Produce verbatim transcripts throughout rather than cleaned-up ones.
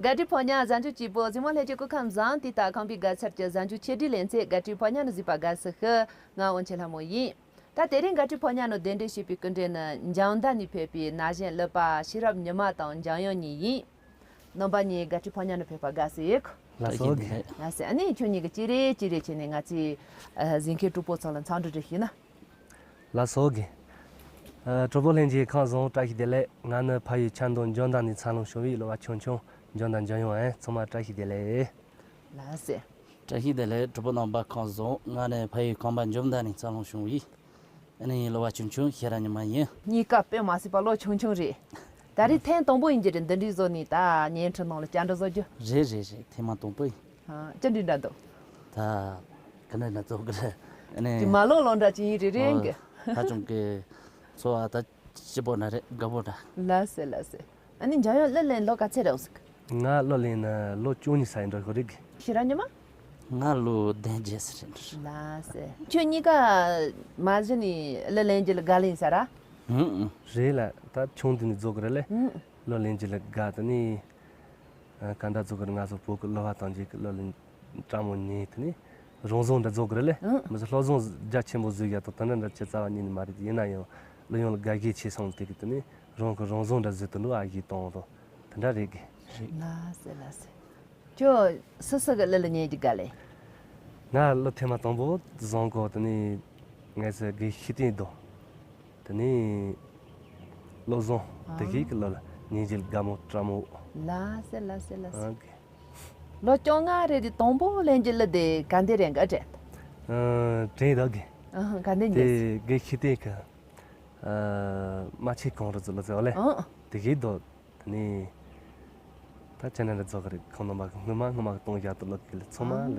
དགའ་སྤྲོའི་ཕོ་ཉ་གཟའ་མཇུག་སྐྱིད་པོ། གཟིགས་མོ་ལྷན་རྒྱས་སྐུ་ཁམས་བཟང་། དེ་ལྟར་ཁམས་པའི་དགའ་ཚལ་གྱི་གཟའ་མཇུག་ཆེ་སྒྲིག་ལེ་ཚན། དགའ་སྤྲོའི་ཕོ་ཉ་ནི་གཟིགས་པ་དགའ་བསུ་ཞུ། ང་དབང་ཆེན་ལྷ་མོ་ཡིན། ད་དེ་རིང་དགའ་སྤྲོའི་ཕོ་ཉ་ནི་གདན་འདྲེན་ཞུས་པའི་སྐུ་མགྲོན་ནི་འཇང་མདའ་ནས་ཕེབས་པའི་ན་གཞོན་གླུ་པ་ཤེས་རབ་ཉི་མ་དང་འཇང་དབྱངས་གཉིས་ཡིན། རྣམ་པ་གཉིས་དགའ་སྤྲོའི་ཕོ་ཉ་ནས་ཕེབས་པ་དགའ་བསུ་ཡོད། ལགས་སོ་དགེ། ལགས་སོ། ཨ་ནི་ཁྱོད་གཉིས་ཀྱིས་གཅིག་རེ་གཅིག་རེ་བྱས་ནས་ང་ཚོའི་ཨ་གཟིགས་མཁན་གྲོགས་པོ་ཚོ་ལ་འཚམས་འདྲི་རེ་ཞུས་ན། ལགས་སོ་དགེ། ཨ་གྲོགས་པོ་ལྷན་རྒྱས་ཁམས་བཟང་། བཀྲ་ཤིས་བདེ་ལེགས། ང་ནི་ཕ་ཡུལ་ཆབ་མདོ་འཇང་མདའ་ནས་འཚར་ལོངས་བྱུང་བའི་གླུ་བ་ཆུང་ཆུང་། འཇང་མདའ་འཇང་དབྱངས་ཨེ། ཚང་མ་བཀྲ་ཤིས་བདེ་ལེགས། ལགས་སོ། བཀྲ་ཤིས་བདེ་ལེགས། གྲོགས་པོ་རྣམ་པ་ཁམས་བཟང་། ང་ནི་ཕ་ཡུལ་ཁམས་པ་འཇང་མདའ་ནས་འཚར་ལོངས་བྱུང་བའི་ཨ་ནི་གླུ་བ་ཆུང་ཆུང་ཤེས་རབ་ཉི་མ་ཡིན། གཉིས་ཀ་དཔེ་མ་སྲིད་པ་ལོ་ཆུང་ཆུང་རེད། ད་རེས་ཐེངས་དང་པོ་ཡིན་གྱི་རེད། འདི་འདྲའི་བཟོ་ནས་ད་བརྙན་འཕྲིན་ནང་ལ་བཅར་འདྲི་བཟོ་རྒྱུ། རེད་རེད་རེད། ཐེངས་མ་དང་པོ་ཡིན། ཨ། ཅི་འདྲའི་འདྲ་འདུག་ད་ག་འདྲ་འདྲ་བཟོ་གི་རེད། ཨ་ནི་དེ་མ་ལོག་ལོག་འདྲ་ཅིག་ཡིན་རེད་རེད་གི། ཧ་ཅང་གི་ཚོར་བ་ད་སྐྱིད་པོ་འདྲ་རེད། དགའ་པོ་འདྲ། ལགས་སེ་ལགས་སེ། ཨ་ནི་འཇང་དབྱངས་གླུ་ལེན་ལོ་ག་ཚོད་རེད་འོང་ཟིག་ང་གླུ་ལེན་ནི་ལོ་བཅུ་གཉིས་ཙམ་ཡིན་འགྲོ་གི་རེད་གི། ཤེས་རབ་ཉི་མ། ང་ལོ་བདུན་བརྒྱད་ཙམ་རེད་འགྲོ། ལགས་སེ། ཁྱོད་གཉིས་ཀ་མ་གཞི་ནས་གླུ་ལེན་རྒྱུ་ལ་དགའ་ལེན་ས་ར། ཧུམ། རེད་ལ། ད་ཆུང་དུས་ནས་རྫོགས་གི་རེད་ལེ། ཧུམ། གླུ་ལེན་རྒྱུ་ལ་དགའ། དེ་ནས་ཨ་ག་འདྲ་རྫོགས་གི་རེད། ང་ཚོ་བོད་ཀྱི་གླུ་བ་དང་རྗེས་ཀྱི་གླུ་ལེན་སྤྲང་མོ་ཉན། དེ་ནས་རང་བཟང་འདྲ་རྫོགས་གི་རེད་ལེ། ཧུམ། མི་ཚོ་བློ་བཟང་རྒྱ་ཆེན་པོ་བཟོས་ཡ་དང་དེ་འདྲ་འདྲ་ཅི་རྩ་བ་ཉིད་ནས་མ་རེད། ཡིན་ན་ཡང་གླུ་དབྱངས་ལ་དགའ་གི་ཆེ་སོང་། དེ་གི་དེ་ནས་རང་གི་རང་བཟང་འདྲ་བཟོས་དུ་འགྲོ། ཨ་ཡེ་གཏོང་དང་དེ་འདྲ་རེད་གི། རེད། ལགས་སེ་ལགས་སེ། ཁྱོད་སུ་སུ་གི་གླུ་ལ་ཉན་རྒྱུ་དགའ་ལེ། ང་གླུ་ཐེངས་མ་དང་པོ་བཟང་གོ། དེ་ནས་ངས་ཟེར་དགེ་བཤེས་བསྟན་རྡོར། དེ་ནས་བློ་བཟང་། དེ་གི་གི་གླུ་ལ་ཉན་རྒྱུ་དགའ་མོ་སྤྲང་མོ། ལགས་སེ་ལགས་སེ་ལགས་སེ། ཨ་གི། ལོ་བཅོ་ལྔ་རེད་དེ་དང་པོ་ལེན་རྒྱུ་གླུ་དེ་ག་འདི་རེད་ག་དྲན། ཨ་དྲན་ད་གི། ཨ་ག་འདི་ཉན། དེ་དགེ་བཤེས་བསྟན་གི་ཨ་རྨ་ཆེན་གངས་རི་ཟེར་ལ་ཟེར་བ་ལེ། ཨ། དེ་གི་རྡོ། དེ་ནས་ད་ཅི་འདྲ་འདྲ་རྫོགས་གི་རེད། ཁོང་རྣམ་པ་གི་སྔོན་མ་སྔོན་མ་གི་གཏོང་རྒྱག་ཏུ་ལོག་གི་ལ་ཚང་མ་ལ་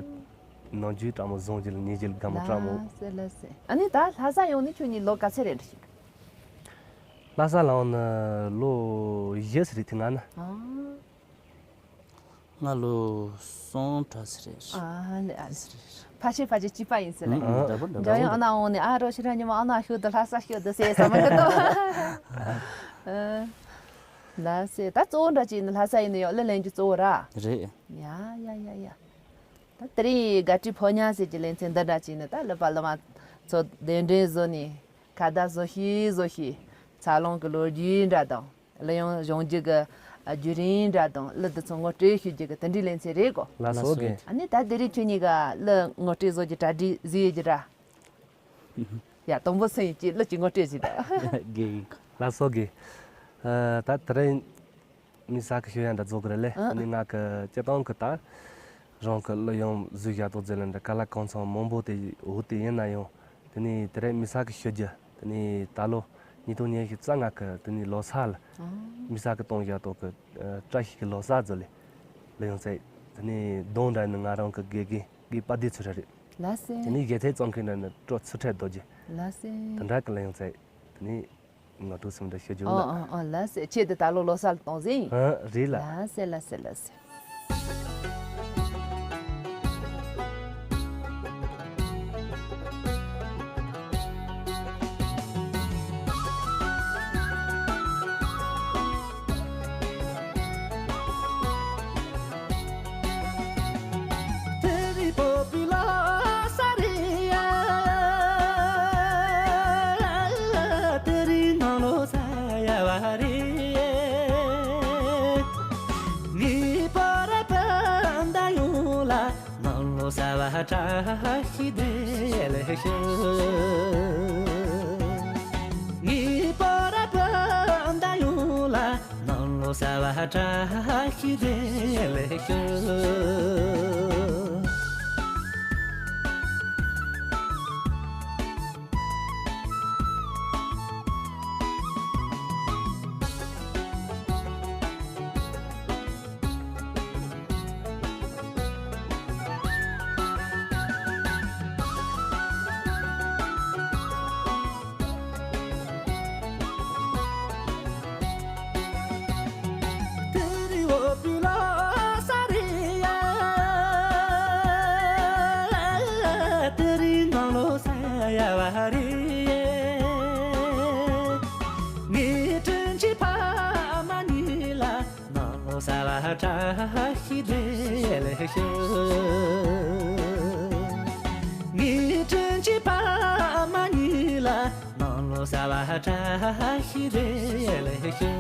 ནམ་རྒྱུན་སྤྲང་མོ་བཟང་རྒྱུ་ལ་ཉན་རྒྱུ་ལ་དགའ་མོ་སྤྲང་མོ། ལགས་སེ་ལགས་སེ། ཨ་ནི་ད་ལྷ་ས་ཡོང་ནི་ཁྱོད་གཉིས་ལོ་ག་ཚོད་རེད་འགྲོ་ཞིག་ལྷ་ས་ལ་འོང་ནི་ལོ་བཞི་ཙམ་རེད་དེ་སྔ་ན། ཨ། ང་ལོ་གསུམ་ཕྲག་ཙམ་རེད། ཨ་ལེ་ཨ་ལེ། ཕལ་ཆེར་ཕལ་ཆེར་གཅིག་པ་ཡིན་ཟེར་ལེ། ཨ་འདྲ་པོ་འདྲ་པོ། འཇང་དབྱངས་ཨ་ན་འོང་ནས་ཨ་རོ་ཤི་ར་ཉི་མ་ཨ་ན་ཤོད་དུ་ལྷ་ས་ཤོད་དུ་ཟེར་ས་མི་འདུག་ཨ། ལགས་སེ། ད་གཙོ་བོ་འདྲ་ཅིག་ནི་ལྷ་ས་ཡིན་ནི་ཡོད་ལེ་ལེན་རྒྱུ་གཙོ་བོ་ར། རེད། ཡ་ཡ་ཡ་ཡ། ད་དེ་རིང་དགའ་སྤྲོའི་ཕོ་ཉ་ཟེར་གྱི་ལེ་ཚན་འདི་འདྲ་ཅིག་ནི་ད་གླུ་པ་གླུ་མ་ཚོ་གདན་འདྲེན་བཟོ་ནས་ཁ་བརྡ་བཟོ་ཤེས་བཟོ་ཤེས་འཚར་ལོངས་ཀྱི་ལོ་རྒྱུས་འདྲ་དང་། གླུ་དབྱངས་སྦྱོང་རྒྱུ་གི་བརྒྱུད་རིམ་འདྲ་དང་། གླུ་འདི་ཚོ་ངོ་སྤྲོད་ཞུ་རྒྱུ་གི་དེ་འདྲའི་ལེ་ཚན་རེད་གོ། ལགས་སོ་དགེ། ཨ་ནི་ད་དེ་རིང་ཁྱོད་གཉིས་ཀ་གླུ་ངོ་སྤྲོད་བཟོ་རྒྱུ་གྲ་སྒྲིག་བཟོས་ཡོད་རྒྱུ་ར། ཡ་དང་པོ་སུ་ཡིན་གྱི་གླུ་གྱི་ངོ་སྤྲོད་ཞུ་ད། དགེ་ཡིན། ལགས་སོ་དགེ། ཨ་ད་དེ་རིང་མི་ས་གི་ཤོད་ཡ་འདྲ་རྫོགས་གི་རེད་ལེ། ཨ་ནི་ང་གི་སྤྱིར་བཏང་གི་ད་རང་གི་གླུ་དབྱངས་བཟོས་བཞག་དོགས་ཟེར་ལ་འདྲ་ག་ལ་གང་འཚམ་མང་པོ་དེ་འོ་དེ་ཡིན་ན་ཡང་། དེ་ནས་དེ་རིང་མི་ས་གི་ཤོད་རྒྱུ། དེ་ནས་ད་ལོ་ཉིས་སྟོང་ཉི་ཤུ་རྩ་ལྔ་གི་དེ་ནས་ལོ་གསར་ལ་ཨ་མི་ས་གི་གཏོང་བཞག་དོགས་གི་ཨ་བཀྲ་ཤིས་ཀྱི་ལོ་གསར་ཟེར་ལེ། གླུ་དབྱངས་ཚེ། དེ་ནས་གདངས་འདྲ་ནི་ང་རང་གི་དགེ་རྒན་དགེ་དཔལ་ལྡན་ཚུལ་ཁྲིམས་རེད། ལགས་སེ། དེ་ནས་གཞས་ཚིག་བརྩམས་མཁན་འདྲ་ནི་སྤྲོ་ཚུལ་ཁྲིམས་རྡོ་རྗེ། ལགས་སེ། དེ་འདྲ་གི་གླུ་དབྱངས་ཚེ། དེ་ནས་ང་ཀྲུའུ་སུམ་འདྲ་ཤོད་རྒྱུ་ཨ་ལ། ཨ་ཨ་ལགས་སེ། ཁྱེད་དེ་ད་ལོ་ལོ་གསར་ལ་གཏོང་ཟིན། ཨ་རེད་ལ། ལགས་སེ་ལགས་སེ་ལགས་སེ། དེ་རིང་བོད་པའི་ལོ་གསར་རེད་ཡ། དེ་རིང་ནང་ལོ་གསར་ཡ་བ་རེད། ངའི་བོད་རབ་སྤུན་ཟླ་ཡོངས་ལ་ནང་ལོ་གསར་བ་བཀྲ་ཤིས་བདེ་ལེགས་ཞུ། ངའི་བོད་རབ་སྤུན་ཟླ་ཡོངས་ལ་ནང་ལོ་གསར་བ་བཀྲ་ཤིས་བདེ་ལེགས་ཞུ། དེ་རིང་བོད་པའི་ལོ་གསར་རེད་ཡ། དེ་རིང་ནང་ལོ་གསར་ཡ་བ་རེད། ངའི་དྲིན་ཆེན་ཕ་མ་གཉིས་ལ་ནང་ལོ་ ས་བ་བཀྲ་ཤིས་བདེ་ལེགས་ཞུ། ངའི་དྲིན་ཆེན་ཕ་མ་གཉིས་ལ་ནང་ལོ་ས་བ་བཀྲ་ཤིས་བདེ་ལེགས་ཞུ།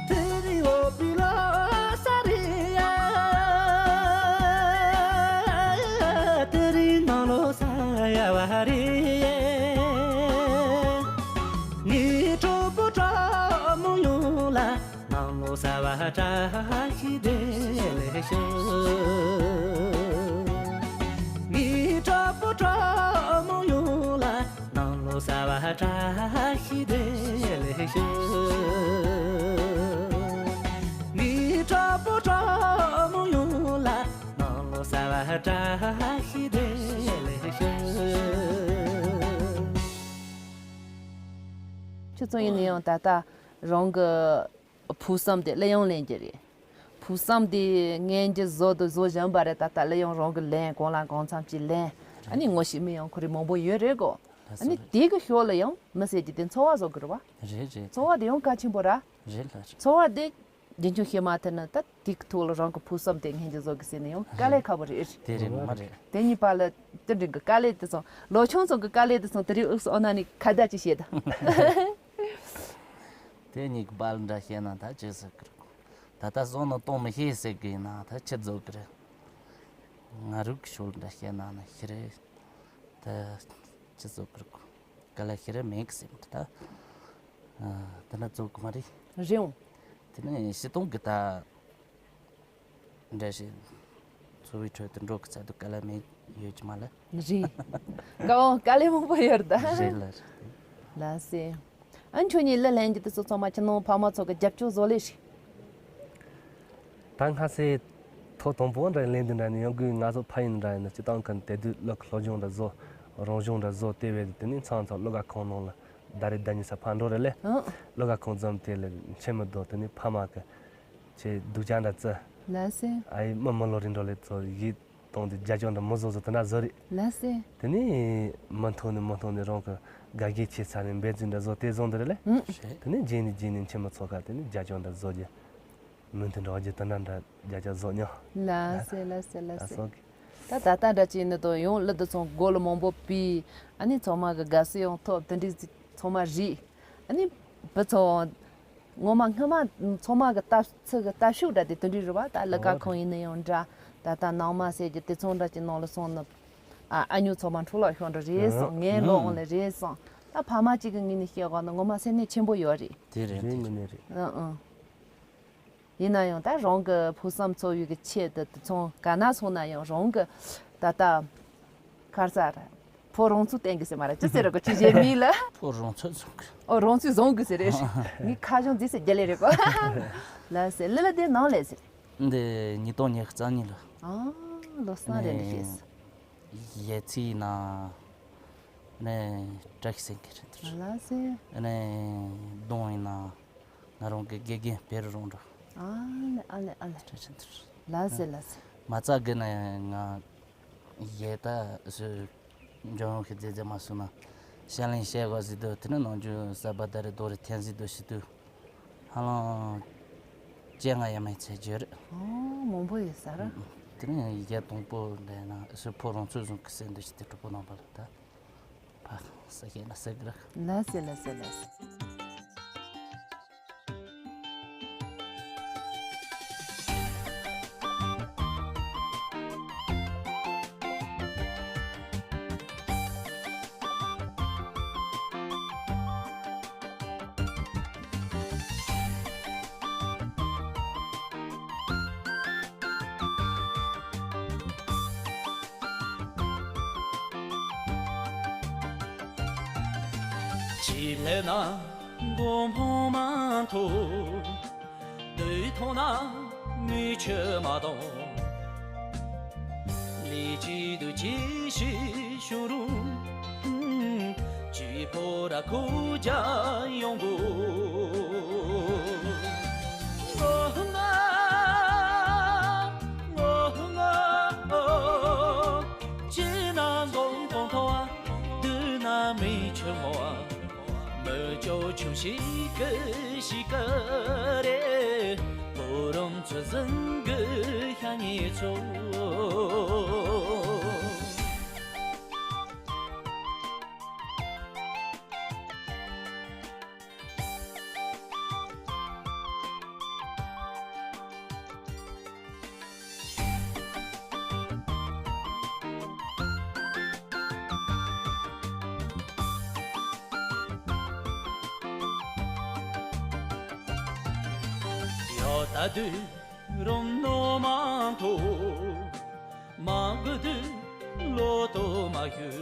དེ་རིང་འོ་བུ་ལོ་ས་རེད་ཡ། དེ་རིང་ནང་ལོ་ས་ཡ་བ་རེད་ཡ། ངའི་གྲོགས་པོ་གྲོགས་མོ་ཡོངས་ལ་ནང་ལོ་ས་བ་བཀྲ་ཤིས་བདེ་ལེགས་ཞུ། ངའི་གྲོགས་པོ་གྲོགས་མོ་ཡོངས་ལ་ནང་ལོ་ས་བ་བཀྲ་ཤིས་བདེ་ལེགས་ཞུ། ངའི་གྲོགས་པོ་གྲོགས་མོ་ཡོངས་ལ་ནང་ལོ་ས་བ་བཀྲ་ཤིས་བདེ་ལེགས་ཞུ། ཁྱོད་ཚོ་ཡིན་ན་ཡང་ད་ལྟ་རང་གི་ཕུགས་བསམ་དེ་གླུ་དབྱངས་ལེན་རྒྱུ་རེད། ཕུགས་བསམ་དེ་ངན་གྱི་བཟོ་དུ་བཟོ་བཞིན་པ་རེད། ད་ལྟ་གླུ་དབྱངས་རང་གི་ལེན་གང་ལ་གང་འཚམ་ཅིག་ལེན། ཨ་ནི་ངོ་ཤེས་མི་ཡང་ཁོ་རེ་མང་པོ་ཡོད་རེད་གོ། ཨ་ནི་དེ་གི་ཞོར་ལ་ཡང་མི་ཟེར་གྱི་དེ་འཚོ་བ་བཟོ་དགོས་རེད་བ། རེད་རེད། འཚོ་བ་དེ་ཡང་གལ་ཆེན་པོ་ར། རེད་ལ་རེད། འཚོ་བ་དེ་རྒྱུན་འཁྱོངས་བྱེད་མ་ཐུབ་ན་ད་དེ་གི་ཐོག་ལ་རང་གི་ཕུགས་བསམ་དེ་ངན་གྱི་བཟོ་དགོས་ཟེར་ན་ཡང་དཀའ་ལས་ཁག་པོ་རེད། དེ་རེད་མ་རེད། དེ་གཉིས་བར་ལ་དེ་འདྲ་གི་དཀའ་ལས་དེ་ཚོ་ལོ་ཆུང་ཚོ་གི་དཀའ་ལས་དེ་ཚོ་དེ་རིང་དབུགས་སུ་ཨོ་ན་ནི་ཁ་བརྡ་ཅིག་བྱེད་ད། དེ་གཉིས་ཀྱི་བར་ལ་འདྲ་བཤད་ན་ད་ཅི་ཟེར་གི་རེད། ད་ལྟ་བཟོ་ནི་གཏོང་མི་ཤེས་ཟེར་གི་ཡིན་ན་ད་ཆི་བཟོ་གི་རེད། ང་རུ་གི་ཤོད་འདྲ་བཤད་ན་ནི་ཤི་རེད། ད་ཆི་བཟོ་གི་རེད། ག་ལ་ཤི་རེད་མེད་གི་ཟེར་མི་ད། ཨ། དེ་འདྲ་བཟོ་གི་མ་རེད། རེད་འོང་། དེ་ནི་ཤི་སྟོང་གི་ད། འདྲ་ཞིག་འཚོ་བའི་ཁྲོད་དུ་འགྲོ་གི་ཚད་དུ་དཀའ་ལས་མེད་ཡོད་ཀྱི་མ་ལ། རེད། དཀའ་བ་དཀའ་ལས་མང་པོ་ཡོད་ད། རེད་ལ་རེད། ལགས་སེ། ཨ་ཁྱོད་གཉིས་གླུ་ལེན་རྒྱུ་དེ་ཚོ་ཚང་མ་ཁྱེད་ནང་ཕ་མ་ཚོ་གི་རྒྱབ་སྐྱོར་བཟོ་ལས་ཤིག་ད་སྔ་སེ་ཐོག་དང་པོ་འདྲ་ལེན་དུས་འདྲ་ནི་ཡང་སྒོས་ང་ཚོ་ཕ་ཡུལ་འདྲ་ཡིན་ན་སྤྱི་བཏང་གི་དེ་དུས་གླུ་གི་སློབ་སྦྱོང་འདྲ་བཟོ་རང་སྦྱོང་འདྲ་བཟོ་དེ་བས་དེ་ནི་ཚང་ཚང་གླུ་གར་ཁང་ནང་ལ་ཟླ་རེ་ཟླ་གཉིས་ས་ཕར་འགྲོ་རེ་ལས་ཨང་། གླུ་གར་ཁང་འཛོམས་དེ་ལ་མཆན་མི་བསྡུ་དེ་ནི་ཕ་མ་གི་ཆེ་སྡུག་ཅག་འདྲ་བརྩི། ལགས་སེ། ཨ་ཡི་མི་མི་ལོ་རིང་འགྲོ་ལེ་ཚོ་ཡིད་གཏོང་དེ་རྒྱ་ལྕོག་འདྲ་མི་བཟོ་བཟོ་དེ་འདྲ་བཟོ་རེད། ལགས་སེ། དེ་ནས་མུ་མཐུད་ནས་མུ་མཐུད་ནས་རང་གི་དགའ་སྐྱིད་ཆེ་ཚ་ནས་འབད་བརྩོན་འདྲ་བཟོ་དེ་བཟོ་འདི་རེད་ལེ། ཨང་། རེད། དེ་ནས་རྗེས་ནས་རྗེས་ནས་མཆི་མ་ཚོ་ཁ་དེ་ནས་རྒྱ་ལྕོག་འདྲ་བཟོ་རྒྱུ། མུ་མཐུད་འགྲོ་རྒྱུ་དེ་འདྲ་འདྲ་རྒྱ་ལྕོག་བཟོ་མྱོང་། ལགས་སེ་ལགས་སེ་ལགས་སེ། ད་སོང་གི། ད་ད་ལྟ་འདྲ་ཅིག་ནི་དོ་ཡོང་གླུ་དེ་ཚོ་མགོ་ལ་མང་པོ་བུས། ཨ་ནི་ཚང་མ་གི་དགའ་བསུ་ཡང་ཐོབ་དེ་འདྲའི་ཚང་མ་རེད། ཨ་ནི་བུ་ཚོ། ངོ་མ་སྔ་མ་ཚང་མ་གི་ལྟ་ཚུལ་གི་ལྟ་ཕྱོགས་འདྲ་དེ་དེ་འདྲ་རེད་བ། ད་གླུ་ཁ་ཁང་ཡིན་ན་ཡང་འདྲ། ད་ལྟ་ནང་མ་ཟེར་གྱི་དེ་ཚོ་འདྲ་ཅིག་ནང་ལ་སོང་ན། ཨ་ཨ་ཉོ་ཚང་མ་འཕྲོ་བརླག་ཤོར་འདྲ་རེད་སོང་། ངའི་ལོ་འོང་ལ་རེད་སོང་། ད་ཕ་མ་གཅིག་གི་ངོས་ནས་བཤད་དགོས་ན་ངོ་མ་སེམས་ནད་ཆེན་པོ་ཡོད་རེད། དེ་རེད་རེད་དེ་ངོས་ནས་རེད། ཨང་ཨང་། ཡིན་ན་ཡང་ད་རང་གི་ཕུགས་བསམ་འཚོ་བའི་གི་ཆེད་དུ་དེ་ཚོ་ག་ན་སོང་ན་ཡང་རང་གི་ད་ལྟ་གར་ས་ར་ཕོ་རང་ཚུགས་བསྟན་གི་ཟེར་མ་ར་ཅི་ཟེར་ར་གོ་ཅི་བྱེད་མི་ལ། ཕོ་རང་ཚུགས་བཟུང་གི། ཨོ་རང་ཚུགས་བཟུང་གི་ཟེར་རེད། ངའི་ཁ་གཞུང་འཛིན་ཟེར་རྒྱ་ལས་རེད་གོ། ལ་ཟེར་ལི་ལ་དེ་ནང་ལས་ཟེར། འདི་ཉིས་སྟོང་ཉི་ཤུ་རྩ་གཉིས་ལ། ཨ་ལོ་སང་རེད་ལ་ཤེས། གཞས་ཚིག་ན་ནས་བཀྲ་ཤིས་སེང་གེ་རེད་འདུག་ལ་ཟེར། ནས་གདོང་ཡིན་ན། ང་རང་གི་དགེ་རྒན་བེ་རུ་རོང་འགྲོ། ཨ་ལེ་ཨ་ལེ་ཨ་ལེ། ལ་ཟེར་ལ་ཟེར། མ་རྩ་གི་ནས་ང་གཞས་ད་སུ་འཇོན་ཤི་རྫས་རྫས་མ་སུ་ན་ཤ་ལེན་བཤད་གོ་ཟི་དུ་དེ་ནི་ནང་ཆུ་ས་པ་ད་རེ་རྡོ་རེ་འཐེན་ཟི་དུ་ཤི་དུ་ཧ་ལང་ཅན་ང་ཡ་མའི་ཚེ་བརྗོད་རེད། ཨོ་མང་པོ་ཡོད་ས་ར། དེ་ནི་གཞས་དང་པོ་འདྲ་ན་སུ་ཕོ་རང་ཚོད་བཟུང་གི་སེ་འདུ་ཤི་དུ་གྲུབ་པོ་ནང་པ་ལ་ད། ཕ་ས་ཤེ་ན་སེ་གི་ར། ལ་སེ་ལ་སེ་ལ་སེ། ཅི་ལས་ན་མགོ་འཕང་མ་ཐོག་དུས་ཐོག་ན་མི་ཆོས་མ་དང་། ཅི་དུ་ཅི་ཞིག་བྱུང་རུང་། ཅི་ཕོ་ར་ཁུ་རྒྱ་ཡོང་གོ། ངོ་ང་ངོ་ང་ཨོ། ཅི་ན་འཛོམས་གོང་ཐོ་བ། དུ་ན་མི་ཆུ་མོ་བ། མི་ཅོ་ཆུ་ཞིག་གི་ཞིག་གི་རེད། བུ་རམ་ཚོ་ཟིན་གི་ཤ་ཉེ་ཚོ། ཡོད་ད་དུས་རུང་ནོ་མང་ཐོ། མ་གུ་དུ་ལོ་ཏོ་མ་ཞུ།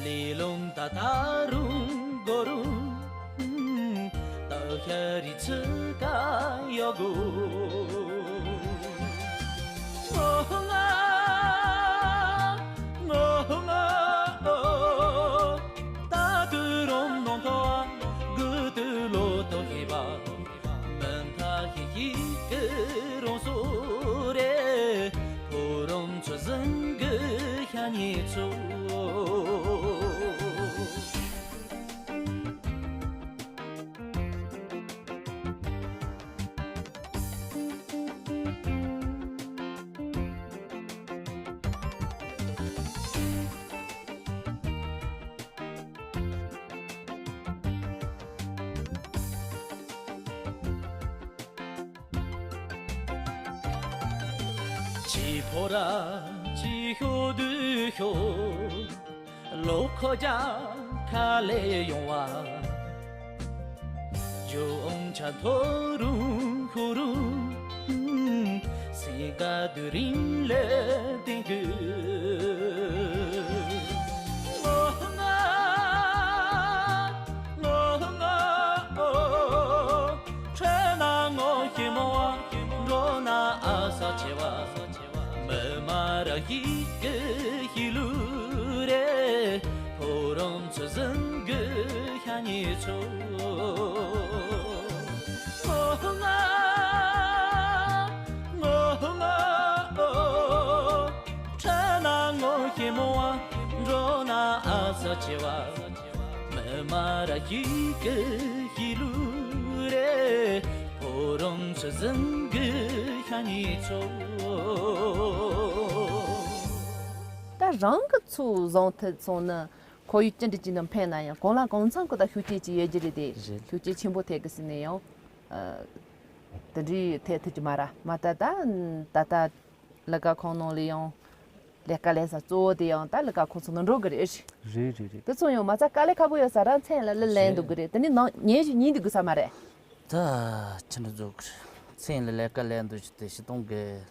ལི་ལུང་ད་ད་རུང་གོ་རུང་། ད་ཤ་རི་ཚུ་ཀ་ཡོ་གུ། ངོ་ང་ངོ་ང་ཨོ། ད་དུ་རུང་ནོ་ཐོ་གུ་དུ་ལོ་ཏོ་ཧི་བ། མན་ཐ་ཧི་ཧི་ཀི་རོང་སོ་རེ། ཕོ་རོང་ཚོ་ཟིན་གི་ཤ་ཉེ་ཚོ། ཅི་ཕོ་ར་ཅི་ཤོ་དུ་ཤོ། ལོ་ཁོ་ཅག་ཁ་ལས་ཡོང་བ། ཇོ་ཨོང་ཆ་མཐོ་རུང་ཤོ་རུང་། སེང་ག་དུ་རིང་ལས་ཏིང་གུ། ངོ་ང་ངོ་ང་ཨོ། ཁྲེ་ན་ངོ་ཤེ་མོ་བ། འགྲོ་ན་ཨ་ས་ཆེ་བ། མི་མ་ར་ཧི་ཀི་ཧི་ལུ་རེ། ཕོ་རོང་ཚོ་ཟིན་གི་ཤ་ཉེ་ཚོ། ངོ་ང་ངོ་ང་ཨོ། ཁྲ་ན་ངོ་ཤེ་མོ་བ། འགྲོ་ན་ཨ་ས་ཆེ་བ། མི་མ་ར་ཧི་ཀི་ཧི་ལུ་རེ། ཕོ་རོང་ཚོ་ཟིན་གི་ཤ་ཉེ་ཚོ། ད་རང་གི་ཚུགས་བཟང་ཐུབ་སོང་ན། ཁོར་ཡུག་ཅི་འདྲ་ཅིག་ནང་ཕན་ན་ཡང་གང་ལ་གང་འཚམ་གི་ད་ཤུགས་རྐྱེན་ཅིག་ཡོད་རྒྱུ་རེད་དེ། རེད། ཤུགས་རྐྱེན་ཆེན་པོ་ཐེབས་གི་ཟེར་ནས་ཡང་། ཨ། དེ་འདྲའི་ཐེབས་ཐུབ་ཀྱི་མ་རེད། མ་ད་ད་ད་ལྟ་ལས་ཀ་ཁང་ནང་ལ་ཡང་ལས་ཀ་ལས་ས་གཙོ་བོ་དེ་ཡང་ད་ལས་ཀ་ཁང་ཚོ་ནང་འགྲོ་གི་རེད། རེད་རེད་རེད། དེ་ཚོ་ཡང་མ་རྩ་དཀའ་ལས་ཁག་པོ་ཡོད་ས་ར། མཚན་ལ་ལ་ལན་འདུག་གི་རེད། དེ་ནི་ནང་ཉན་ཞིག་ཉན་འདུག་གི་ས་མ་རེད། ད་ཆི་འདྲ་བཟོ་གི་རེད། མཚན་ལ་ལས་ཀ་ལས་འདུག་ཞིག་དེ་ཤི་གཏོང་གི།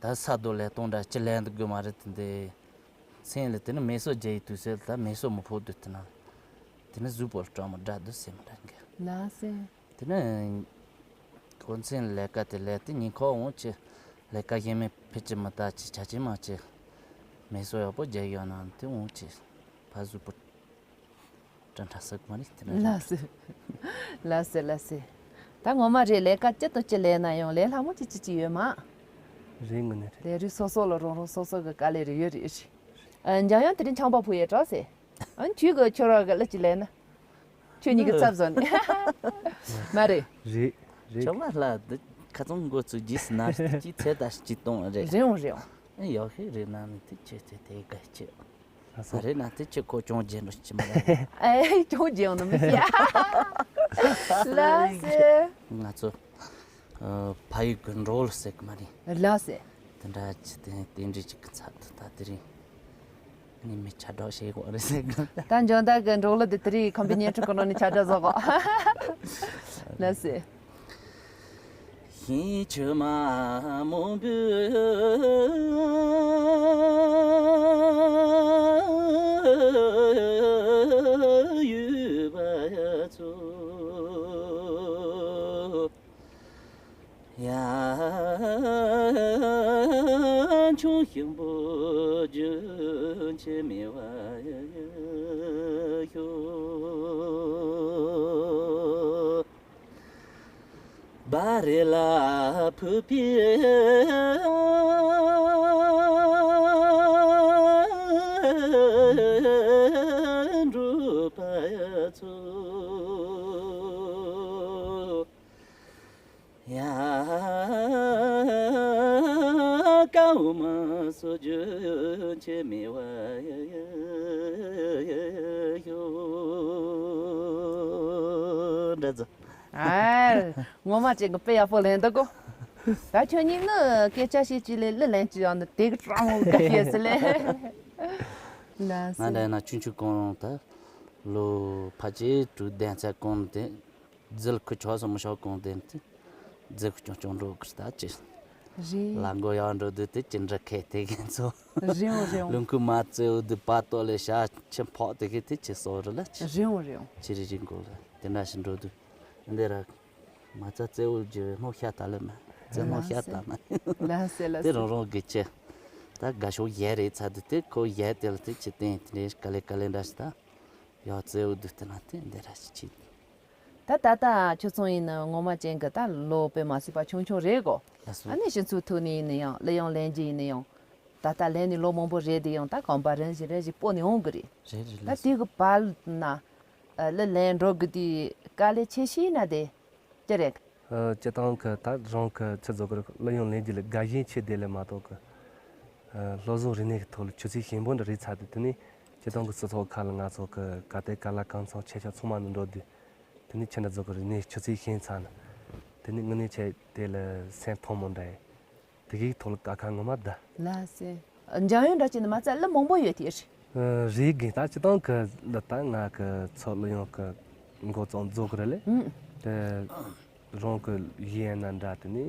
ད་ས་རྡོ་ལས་གཏོང་འདྲ་ཅི་ལས་འདུག་གི་མ་རེད། དེ་འདི་མཚན་ལ་དེ་ནི་མེ་སོ་རྒྱ་ཡི་དུས་ཚོད་ད་མེ་སོ་མི་ཕོག་དུས་དེ་ན་དེ་ནི་གཟུགས་པོ་སྐྲག་མོ་འདྲ་འདུག་སེ་མི་འདྲ་གི། ལགས་སེ། དེ་ནས་ཁོ་མཚན་ལས་ཀ་དེ་ལས་དེ་ཉིན་ཁོ་འོང་ཆེ་ལས་ཀ་གཞན་མེད་ཕལ་ཆེར་མི་ལྟ་ཆེ་ཆ་ཆེ་མ་ཆེ་མེ་སོ་ཡག་པོ་རྒྱག་ཡོད་ན་དེ་འོང་ཆེ་ཕ་གཟུགས་པོ་དྲན་དྲ་ཟིག་མ་རེད་དེ་ན། ལགས་སེ། ལགས་སེ་ལགས་སེ། ད་ངོ་མ་རེད། ལས་ཀ་ཅི་དང་ཅི་ལས་ན་ཡང་ལས་སླ་མོ་ཅི་ཅི་ཅི་ཡོད་མ། རེད་ངོ་ནས་རེད། ལས་རིགས་སོ་སོ་ལ་རང་རང་སོ་སོ་གི་དཀའ་ལས་རེ་ཡོད་རེད་ཤི། ཨ། འཇམ་དབྱངས་དེ་རིང་ཆང་པ་ཕུ་ཡས་གྲོགས་སེ། ཨ། ཁྱོད་ཀྱི་ཁྱོད་རང་གི་ཀླད་ཀྱི་ལས་ན། ཁྱོད་གཉིས་ཀྱི་ཚབ་བཟོ་ནས། མ་རེད། རེད་རེད། ཁྱོད་མ་ལ་འདི་ཁ་ཚང་མགོ་ཚུགས་རྗེས་སུ་ན་ཅི་ཚེ་ད་ཅི་གཏོང་རེད། རེད་འོང་རེད་འོང་། ཨེ་ཡག་ཤོས་རེད་ན་ནི་དེ་ཁྱོད་ཚེ་དེ་ག་ཁྱོད། ལགས་སོ། རེད་ན་དེ་ཁྱོད་ཁོ་ཅུང་རྗེས་འགྲོ་ཅི་མ་རེད། ཨེ་ཅུང་རྗེས་འོང་ནི་མི་ཤེས། ལགས་སེ། ང་ཚོ། ཨ། ཕ་ཡུལ་གི་འགྲོ་ལ་ཟེར་གི་མ་རེད། ལགས་སེ། དེ་འདྲ་ཅི་དེ་དེ་འདྲ་ཅིག་གི་ཚབ་ཏུ་ད་དེ་རིང་ངས་མི་ཁྱབ་བསྒྲགས་བྱེད་དགོས་རེད་ཟེར་གི། ད་འཇོན་ཐང་གི་འགྲོ་ལ་དེ་དེ་རིང་ཁམས་པའི་བརྙན་འཕྲིན་གི་ནང་ནས་ཁྱབ་བསྒྲགས་བཟོ་གོ། ལགས་སེ། ཤིང་ཆུ་མ་མོན་པོའི་ཡུལ་པ་ཚོ། ཡ། ཞིང་པོ་རྒྱུན་ཆད་མེད་པར་ཤོག་བ་རེ་ལ་ཕུལ་པའི་འབྲུ་པ་ཚོ། ཡ་ཀའོ་མ་སོ་རྒྱུན་ཆད་མེད་པར་ཤོག་འདྲ་ཚོ། ཨ། ངོ་མ་ཅན་གྱི་དཔེ་ཡག་པོ་ལེན་འདུག་གོ། ད་ཁྱོད་གཉིས་ནི་སྐད་ཆ་བཤད་ཀྱི་ལས་གླུ་ལེན་ཀྱི་ཡང་ནི་དེ་གི་ཀྲང་མོ་ག་ཤེས་སི་ལེ། ལ་ང་སི་འདྲ་ན་ཆུང་ཆུང་གོང་རང་ད་ལོ་ཕལ་ཆེར་དྲུག་བདུན་ཚད་གོང་དེ་རྫིལ་ཁུ་ཆོག་སོ་མི་ཆོག་གོང་དེ་དེ་རྫིལ་ཁུ་ཅུང་ཅུང་འགྲོ་གི་ད་ཅི་རེད། ལ་མགོ་ཡག་འགྲོ་དུས་དེ་ཅི་འདྲ་ཁེ་དེ་གན་ཚོ། རེད་འོང་རེད་འོང་། ལུང་ཁུ་མ་ཙེའུ་དུ་པ་ཏོ་ལེ་ཤ་ཆེ་ཕོག་དེ་གི་དེ་ཅི་སོ་རེད་ལ་ཅི། རེད་འོང་རེད་འོང་། ཅི་རེ་རེ་མགོ་ལ་དེ་འདྲ་ཞིག་འགྲོ་དུས་འདི་ར། མ་རྩ་རྩེ་བོ་རྒྱུ་བའི་སྨོ་ཤ་ད་ལེ་མ་རྩེ་སྨོ་ཤ་ད་མ། ལ་སེ་ལ་དེ་སེ། རང་རང་གི་ཆེ། ད་དགའ་ཤོག་ཡལ་རེད་ཚ་དུ་དེ་ཁོ་ཡལ་དེ་ལ་དེ་ཆེ་བསྟན་དེ་འདྲའི་དཀའ་ལས་དཀའ་ལས་འདྲ་ཞིག་ད། ཡག་རྩེ་བོ་དུ་དེ་ན་དེ་འདི་འདྲ་ཞིག་ཆེ། ད་ད་ལྟ་ཁྱོད་ཚོ་ཡིན་ན་ངོ་མ་ཅན་གི་ད་ལོ་པའི་མ་སྲིད་པ་ཆུང་ཆུང་རེད་གོ། ལ་སོ། ཨ་ནི་ཕྱི་ཚུལ་ཐུག་ནི་ཡིན་ན་ཡང་གླུ་དབྱངས་ལེན་རྒྱུ་ཡིན་ན་ཡང་། ད་ལྟ་ལེན་ནི་ལོ་མང་པོ་རེད་དེ་ཡང་ད་གོམ་པ་རིམ་བཞིན་རིམ་བཞིན་སྤོ་ནི་འོང་གི་རེད། རེད་རེད་ད་ལགས་དེ་གི་བར་ན་གླུ་ལེན་འགྲོ་གི་དེ་དཀའ་ལས་ཆེ་ཤོས་ན་དེ་ཅི་རེད། སྤྱི་བཏང་གི་ད་རང་གི་ཆུ་བཟོ་གི་གླུ་དབྱངས་ལེན་རྒྱུ་ལ་དགའ་ཞེན་ཆེ་དེ་ལས་མ་གཏོགས་གི་སློབ་གསོ་རིག་གནས་ཀྱི་ཐོག་ལ་ཆུ་ཚད་ཞན་པོ་འདྲ་རེད་ཚར་དུས་དེ་ནས་སྤྱི་བཏང་གི་སྤྱི་ཚོགས་ཁག་ལ་ང་ཚོ་གི་ག་དེ་ག་ལ་གང་འཚམ་ཆེ་ཆུང་ཚང་མ་ནས་འགྲོ་དུས་དེ་ནས་ཆུ་འདྲ་བཟོ་གི་རིག་གནས་ཆུ་ཚད་ཞན་ཚར་ན་དེ་ནས་དངོས་གནས་ཆེ་དེ་ལ་སེམས་ཕམ་མོ་འདྲ་ཡིན། དེ་གའི་ཐོག་ལ་དཀའ་ཁག་ངོ་མ་གདའ། ལགས་སེ། འཇམ་དབྱངས་འདྲ་བྱས་ནས་མ་རྩ་གླུ་མང་པོ་ཡོད་དེ་རེད། ཨ། རེད་གི་ད་སྤྱི་བཏང་གི་འདི་ལྟ་ང་གི་ཚོ་གླུ་དབྱངས་གི་འགོ་བཙུགས་རྫོགས་གི་རེད་ལེ། ཨུམ། དེ་རང་གི་ཡིན་ན་འདྲ་དེ་ནི་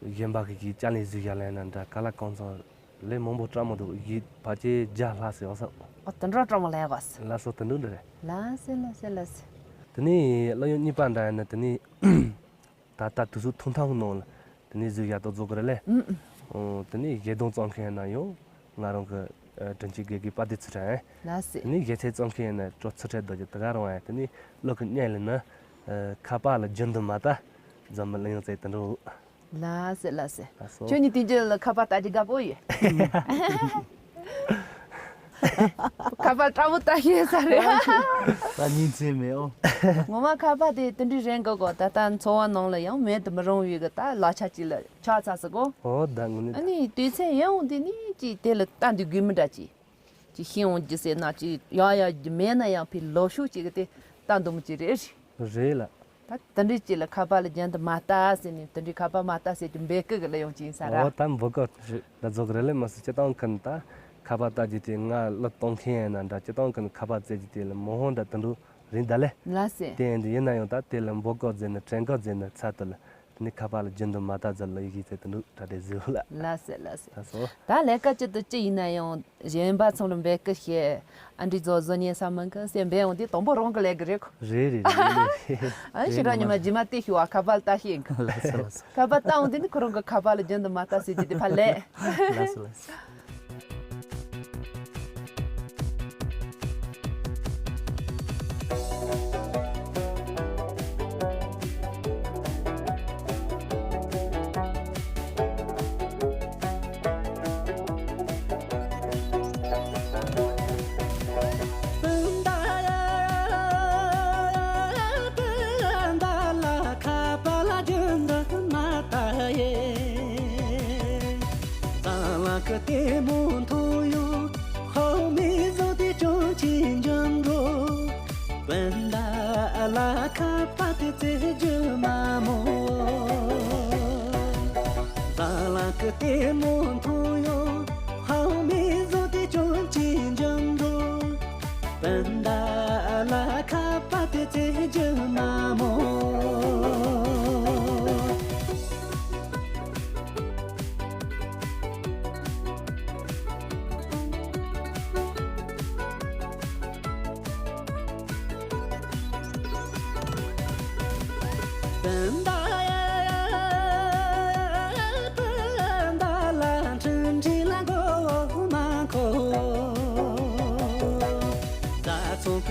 གཞན་པ་གི་གི་ཅ་ལག་བཟོས་ཡ་ལེན་ན་འདྲ་ག་ལ་གང་ཚང་ལས་མང་པོ་སྤྲ་མོ་འདུག་ཡིད་ཕལ་ཆེར་བརྒྱ་ལྷག་ཟེར་བ་ས། ཨོ་དེ་འདྲ་སྤྲ་མོ་ལེན་གོ་ས། ལ་སོ་དེ་འདྲ་འདྲ་རེད། ལགས་སེ་ལགས་སེ་ལགས་སེ། དེ་ནི་གླུ་དབྱངས་གཉིས་པ་འདྲ་ཡིན་ན་དེ་ནི། ད་ལྟ་དུས་ཚོད་ཐུང་ཐུང་གི་ནང་ལ་དེ་ནས་བཟོས་ཡག་ཏོ་བཟོ་གི་རེད་ལེ། ཨུམ་ཨུམ། ཨོ་དེ་ནས་གཞས་གཏོང་བརྩམས་མཁན་ཡིན་ན་ཡང་ང་རང་གི་ཨ་དྲིན་ཆེན་དགེ་རྒན་དཔལ་ལྡན་ཚུལ་ཁྲིམས་ཡིན། ལགས་སེ། དེ་ནས་གཞས་ཚན་བརྩམས་མཁན་ཡིན་ན་གྲོགས་ཚུལ་ཁྲིམས་རྡོ་རྗེ་དེ་ག་རང་ཡིན། དེ་ནས་གླུ་གི་སྙན་ལ་ནི་ཨ་ཁ་པར་ལ་རྒྱུན་དུ་མ་ལྟ་འཛམ་བུ་གླིང་ཡོངས་རྫོགས་དེ་འགྲོ། ལགས་སེ་ལགས་སེ། ལགས་སོ། ཁྱོད་ཉིད་དེ་འཇོན་ལ་ཁ་པར་ལྟ་རྒྱུ་དགའ་པོ་ཡོད། ཁ་པར་སྤྲ་བོ་ལྟ་ཤེས་ས་རེད། ད་ཉིན་མཚན་མེད་ཨོ། ངོ་མ་ཁ་པར་དེ་དེ་འདྲའི་རེད་འགའ་གོ་ད་ལྟ་འཚོ་བ་ནང་ལ་ཡང་མེད་དུ་མི་རུང་བའི་གི་ད་ལག་ཆ་ཅིག་ལ་ཆགས་ཚར་སོང་གོ། ཨོ་ད་ངོ་ནི། ཨ་ནི་དུས་ཚོད་ཡང་འོང་དེ་ནི་ཅིག་དེ་ལ་ལྟ་འདུག་དགོས་མི་འདྲ་ཅིག་ཅིག་ཤེས་འོང་རྒྱུ་ཟེར་ན་ཅིག་ཡག་ཡག་རྒྱུ་མེད་ན་ཡང་ཕི་ལོ་ཤུགས་ཅིག་གི་དེ་ལྟ་འདུག་མི་ཅིག་རེད། རེད་ལ། ད་དེ་འདྲའི་ཅིག་ལ་ཁ་པར་ལ་རྒྱུན་དུ་མ་ལྟ་ཟེར་ནས་དེ་འདྲའི་ཁ་པར་མ་ལྟ་ཟེར་གྱི་འབོད་སྐུལ་གི་ལ་ཡོང་གི་ཡིན་ས་ར། ཨོ་ད་འབོད་སྐུལ་རེད་ལ་རྫོགས་རེད་ལེ་མ་སུ་སྤྱི་བཏང་མཁན་ད་ཁ་པར་ལྟ་རྒྱུ་དེ་ང་གླུ་གཏོང་མཁན་ཡིན་ན་འདྲ་སྤྱི་བཏང་མཁན་ཁ་པར་བཙལ་རྒྱུ་དེ་ལ་མོ་ཧོན་འདྲ་དེ་འདྲ་རེད་ད་ལེ། ལ་སེ། དེ་ཡིན་དུས་ཡིན་ན་ཡང་ད་དེ་ལ་འབོད་སྐུལ་བརྫིས་ནས་དྲན་སྐུལ་བརྫིས་ནས་ཚར་དུ་ལ་དེ་ནས་ཁ་པར་ལ་རྒྱུན་དུ་མ་ལྟ་ཟེར་ལ་ཡི་གེ་ཚེ་དེ་འདྲ་གྲ་སྒྲིག་བཟོས་ལ། ལ་སེ་ལ་སེ། ད་སོ། ད་ལས་ཀ་ཅི་དང་ཅི་ཡིན་ན་ཡང་། གཞན་པ་ཚང་ལ་འབོད་སྐུལ་བྱས། ཨ་འདྲི་རྫོགས་བཟོ་ཉན་ས་མིན་གི་སེམས་འབད་འོང་དེ་དང་པོ་རང་གི་ལས་ཀྱི་རེད་ཁོ། རེད་རེད་རེད་རེད། ཨ་ཞི་ར་ཉི་མ་རྗེས་མ་དེ་ཞུ་བ་ཁ་པར་ལྟ་ཤེས་གི། ལགས་སོ་ལགས་སོ། ཁ་པར་ལྟ་འོང་དེ་ནི་ཁོ་རང་གི་ཁ་པར་ལ་རྒྱུན་དུ་མ་ལྟ་ཟེར་གྱི་དེ་ཕར་ལས། ལགས་སོ་ལགས་སོ།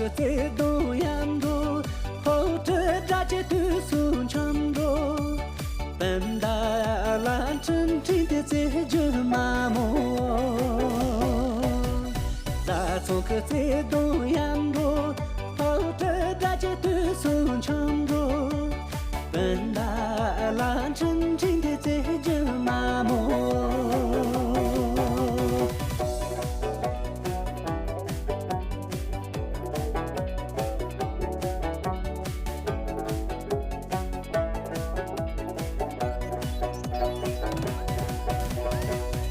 བརྩེ་གདུང་ཡར་འགྲོ། ཕོ་བྲང་སྒྲ་ཆེ་དུས་སུ་འཆམ་འགྲོ། སྤུན་ཟླ་ལ་འཕྲིན་འཕྲིན་ཏེ་བརྩེ་རྒྱུ་མ་མོ། བཟའ་ཚང་གི་བརྩེ་གདུང་ཡར་འགྲོ། ཕོ་བྲང་སྒྲ་ཆེ་དུས་སུ་འཆམ་འགྲོ། སྤུན་ཟླ་ལ་འཕྲིན་འཕྲིན་ཏེ་བརྩེ་རྒྱུ་མ་མོ།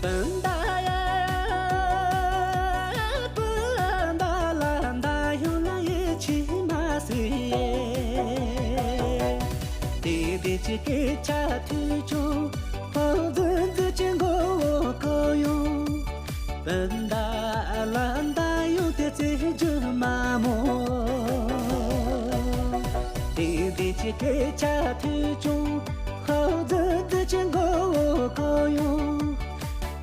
སྤུན་ཟླ་ཡ། སྤུན་ཟླ་ལ་ཟླ་ཡོད་ལ་ཡིད་ཆེས་མ་སྲིད། དེ་དེ་ཅི་སྐད་ཆ་ཐོས་བྱུང་། ཕོ་རྫུན་རྫུན་གྱི་མགོ་བོ་གོ་ཡོང་། སྤུན་ཟླ་ལ་ཟླ་ཡོད་དེ་བརྩེ་རྒྱུ་མ་མོ། དེ་དེ་ཅི་སྐད་ཆ་ཐོས་བྱུང་། ཕོ་རྫུན་རྫུན་གྱི་མགོ་བོ་གོ་ཡོང་།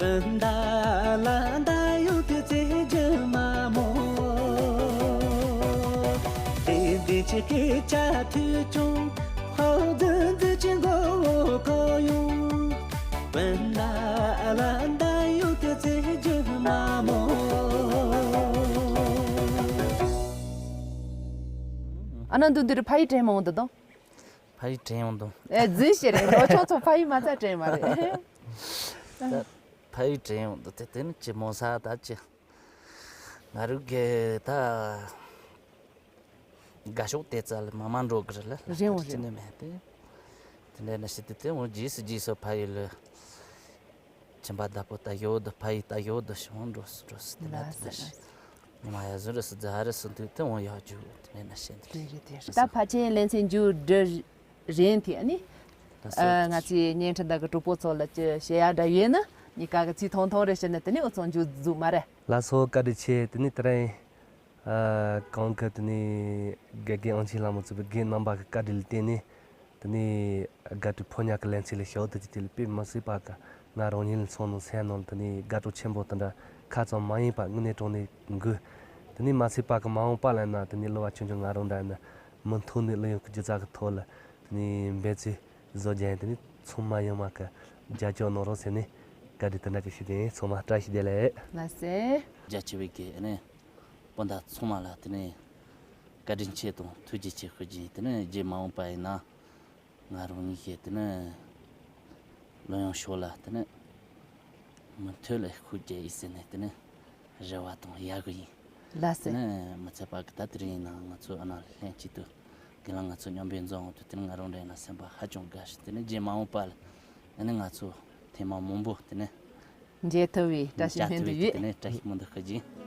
སྤུན་ཟླ་ལ་ཟླ་ཡོད་དེ་བརྩེ་རྒྱུ་མ་མོ། དེ་དེ་ཅི་སྐད་ཆ་ཐོས་བྱུང་། ཕོ་རྫུན་རྫུན་གྱི་མགོ་བོ་གོ་ཡོང་། སྤུན་ཟླ་ལ་ཟླ་ཡོད་དེ་བརྩེ་རྒྱུ་མ་མོ། ཨ་ན་འདུག་འདིར་ཕ་ཡི་དྲན་མ་འོང་འདུག་དང་། ཕ་ཡི་དྲན་ཡོང་དང་། ཨེ་རྫུན་ཞིག་རེད། ལོ་ཆུང་ཚོ་ཕ་ཡི་མ་རྩ་དྲན་མ་རེད། ད་ཕ་ཡི་དྲན་ཡོང་དང་། དེ་དེ་ནི་ཅི་མོ་ས་ད་ཅི། ང་རུ་གེ་ད་དགའ་ཤོག་དེ་ཙ་ལ་མ་མ་འགྲོ་གི་རེད་ལ། རེད་འོང་རེད་ཅི་འོང་། ནི་མེད་དེ། དེ་འདྲ་ན་ཤི་དེ་དེ་འོང་རྗེས་སུ་རྗེས་སུ་ཕ་ཡི་ལ། ཁྱིམ་པ་བདག་པོ་ད་ཡོད་དུ་ཕ་ཡི་ད་ཡོད་དུ་ཤོང་འགྲོ་སུ་འགྲོ་སུ་དེ་ན་དེ་ན་ཤི། ཉི་མ་ཡ་ཟུར་སུ་རྫ་རི་སུ་འདུག་དེ་འོང་ཡག་རྒྱུ་དེ་ནས་ན་ཤི་འདི་རེད། དེ་རེད་དེ་རེད། ད་ཕལ་ཆེར་ལེ་ཚན་མཇུག་སྒྲིལ་རན་དེ་ཨ་ནི། ལགས་སོ། ང་ཚོའི་བརྙན་འཕྲིན་དག་གི་གྲོགས་པོ་ཚོ་ལ་ཅི་བཤད་ཡག་འདྲ་ཡོད་ན་གཉིས་ཀ་གི་ཚིག་ཐུང་ཐུང་རེ་བཤད་ན་དེ་ནི་འུ་ཚོ་མཇུག་རྫོགས་མ་རེད། ལགས་སོ། བཀའ་དྲིན་ཆེ། དེ་ནི་དེ་རིང་ཨ་གང་གི་དེ་ནི་དགེ་རྒན་ཨང་ཆེན་ལྷ་མོ་གཙོས་པའི་རྒན་རྣམ་པ་གི་བཀའ་དྲིན་ལ་བརྟེན་ནས་དེ་ནི་དགའ་སྤྲོའི་ཕོ་ཉ་གི་ལེ་ཚན་ལ་ཞུགས་ཏེ་ཅི་དེ་ལ་དཔེ་མི་སྲིད་པ་གི་ང་རང་ཉིད་ལ་ཚོར་སྣང་སེམས་ནང་ལ་དེ་ནི་དགའ་སྤྲོ་ཆེན་པོ་དེ་འདྲ་ཁ་ཙམ་མ་ཡིན་པ་དངོས་གནས་དྲང་གནས་འགུལ། དེ་ནི་མ་ཚད་པ་གི་མ་འོངས་པ་ལ་ན་དེ་ནི་གླུ་བ་ཆུང་ཆུང་ང་རང་འདྲ་ན་མུ་མཐུད་ནས་གླུ་དབྱངས་ཀྱི་སྒྱུ་རྩལ་གི་ཐོག་ལ་དེ་ནི་འབད་རྩོལ་བཟོ་རྒྱུ་ཡིན། དེ་ནི་ཚང་མ་ཡོང་མ་གི་རྒྱབ་སྐྱོར་གནང་རོགས་ཟེར་ནས་བཀའ་དྲིན་དེ་འདྲ་གི་ཞུ་རྒྱུ་ཡིན། ཚང་མ་བཀྲ་ཤིས་བདེ་ལེགས། ལགས་སེ། རྒྱ་ཆེ་བའི་གི་ཨ་ནི་སྤུན་ཟླ་ཚང་མ་ལ་དེ་ནི་བཀའ་དྲིན་ཆེ་དང་ཐུགས་རྗེ་ཆེ་ཞུ་རྒྱུ་ཡིན། དེ་ནི་རྗེས་མ་འོངས་པ་ཡིན་ན་ང་རང་གཉིས་ཀྱིས་དེ་ནི་གླུ་དབྱངས་ཕྱོགས་ལ་དེ་ནི་མུ་མཐུད་ལ་ཤུགས་རྒྱག་ཡིན་ཟེར་ནས་དེ་ནི་རེ་བ་དང་ཡག་གི་ཡིན། ལགས་སེ། དེ་ནི་མི་ཚད་པ་གི་ད་དེ་རིང་ཡིན་ན་ང་ཚོ་ཨ་ན་ལྷན་གཅིག་ཏུ་རྒན་ལགས་ང་ཚོ་མཉམ་པའི་འཛོམས་འོང་དུས་དེ་ནི་ང་རང་འདྲ་ཡིན་ན་སེམས་པ་ཧ་ཅང་དགའ་ཞིང་། དེ་ནི་རྗེས་མ་འོངས་པ་ལ་ཨ་ནི་ང་ཚོ་ཐེངས་མ་མང་པོ་དེ་ནི་མཇལ་ཐུབ་པའི་བཀྲ་ཤིས་སྨོན་འདུན་ཡོད། དེ་ནི་བཀྲ་ཤིས་སྨོན་འདུན་ཞུ་རྒྱུ་ཡིན།